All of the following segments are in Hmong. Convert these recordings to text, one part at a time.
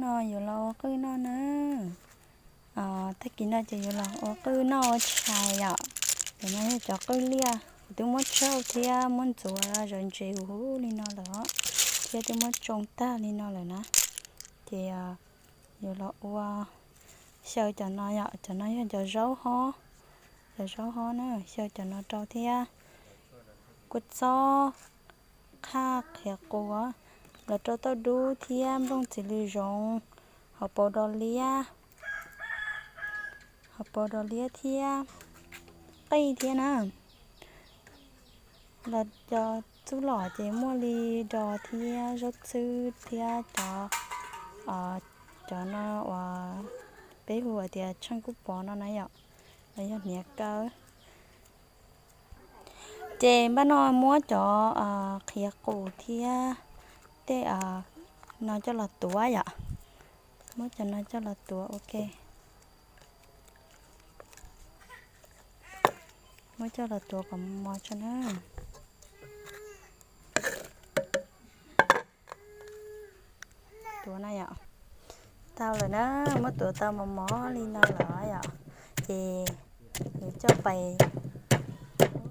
Yuav los ua qwj noj na. Tag kis no ces yuav los ua qwj noj ua tshais yom. Cov no yog cov qwj liaj, kuv twb muab tsauj thiab muab ntxuav zov ntses huv huv li no lawm, thiab twb muab tsoo tag li no lawm na. Ces yuav los ua, xyaw cov no yom, cov no yog cov zaub hob, cov zaub hob na, xyaw cov no rau thiab. Kua txob, qhaj, qhiav qus, los rau tauj dub thiab nplooj txiv lws zoov, hauv paus dos liab, hauv paus dos liab thiab qij thiab na. Los cov txuj lom ces muaj li dos thiab zaub txhwb thiab cov, cov no uas peb hu tias tsheej kuj pov no na yom, los yog hniav kaw. Ces npaj no muab cov qhiav qus thiab tej no coj los tuav yom. Muab cov no coj los tuav ua ke. Muab coj los tuav kom mos mos tso na. Tuav na yom. Tau lawm na, muab tuav tau mos mos li no lawm yom. Ces yuav coj pais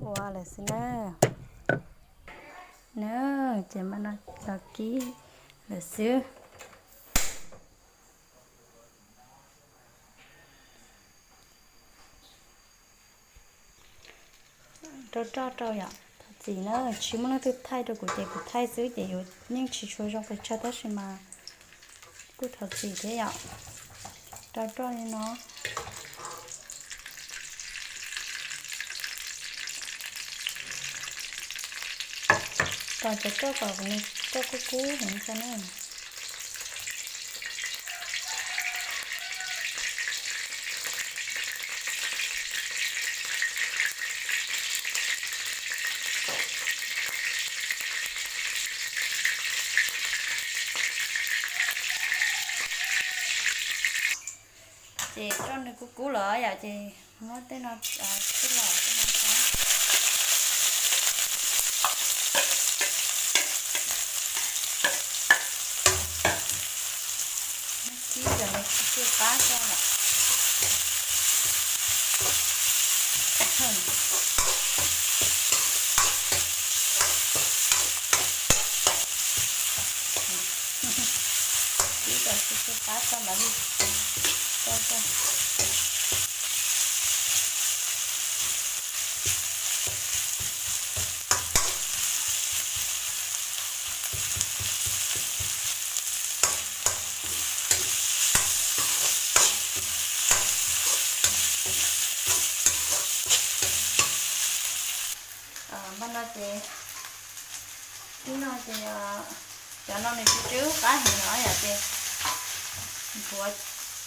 ua lawm xwb na. Na, ces mas no los kib lawm xwb. Rau roj rau yom, thov txim na, tsis muaj leej twg thaij rau kuv ces kuv thaij xwb ces yuav yeej tsis tshua zoo pes tsawg tab sis mas kuj thov txim thiab yom. Rau roj li no. Tos cov roj kom nws roj kub kub heev tso na. Ces roj nws kub kub lawm yom, ces muab tej no, tej los tej no tso. Kib cov no tsis tsw qab tso lawm. Kib cov tsis tsw qab tso mam li tso tso. Npaj no ces, ib no ces cov no nws tsis tsw qab heev no yom ces nchuav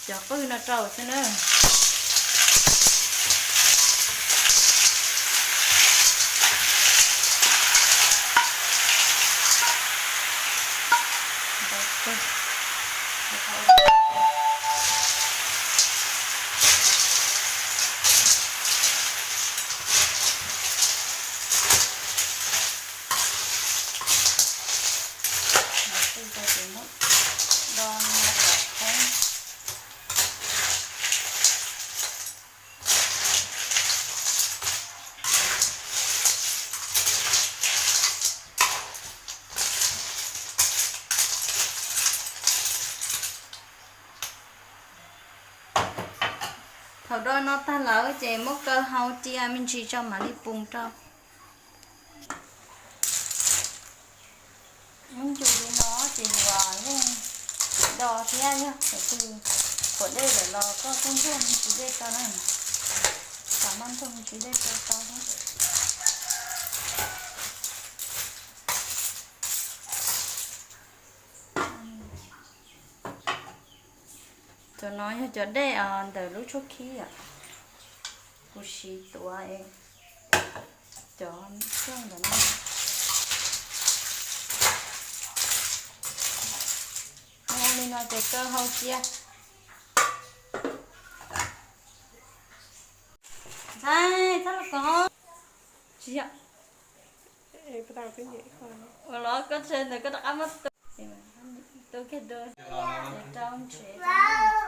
cov qwj no rau xwb na. Thaum do no tag lawm ces muab kaw hau cia me ntsis tso mam li pum rau. Ib ncus li no ces yuav yeej do thiab, yog thaum twg quav dej lawm los koj kuj ntxuag me ntsis dej rau na. Xav mas ntxuag me ntsis dej rau tau thiab. Cov no yog cov dej ntawm lub tshuab khib yom. Kuv siv tuav cov xyoob ntawm no. Ua li no ces kaw hau cia. Ntxhais, txhob los kov. Tsis yog. Ua los koj tseg ntawd koj rov qab muab tu. Ces rau ntsev, rau ntsev rau.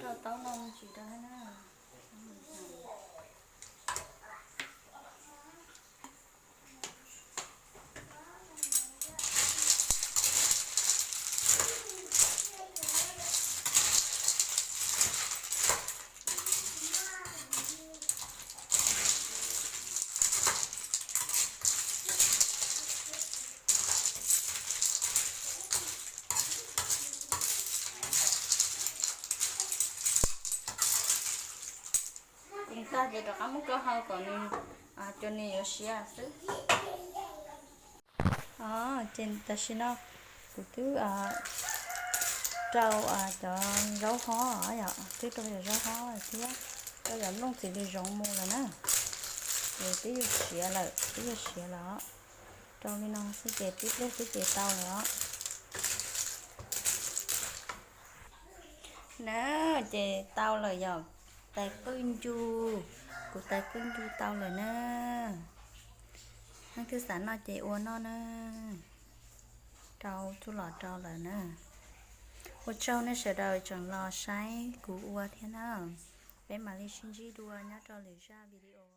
Rau taub no tsis rau na. Tag ces rov qab muab koj hau kom nws, cua nws yuav siav xwb. Ces tam sim no kuv twb rau cov zaub hov, twb rau cov zaub hov thiab rau cov nplooj txiv lws zoov mus lawm na. Ces twb yuav siav lawm, twb yuav siav lawm os. Rau li no xwb ces tib pliag xwb ces tau lawm os. Na, ces tau lawm yom, tais qwj ncu, kuv tais qwj ncu tau lawm na. Leej twg xav noj ces ua noj na. Rau tsuj lom rau lawm na. Ua tsaug nej sawv daws tseem los saib kuv ua thiab na. Peb mam li sib ntsib dua nyob rau lwm zaj video.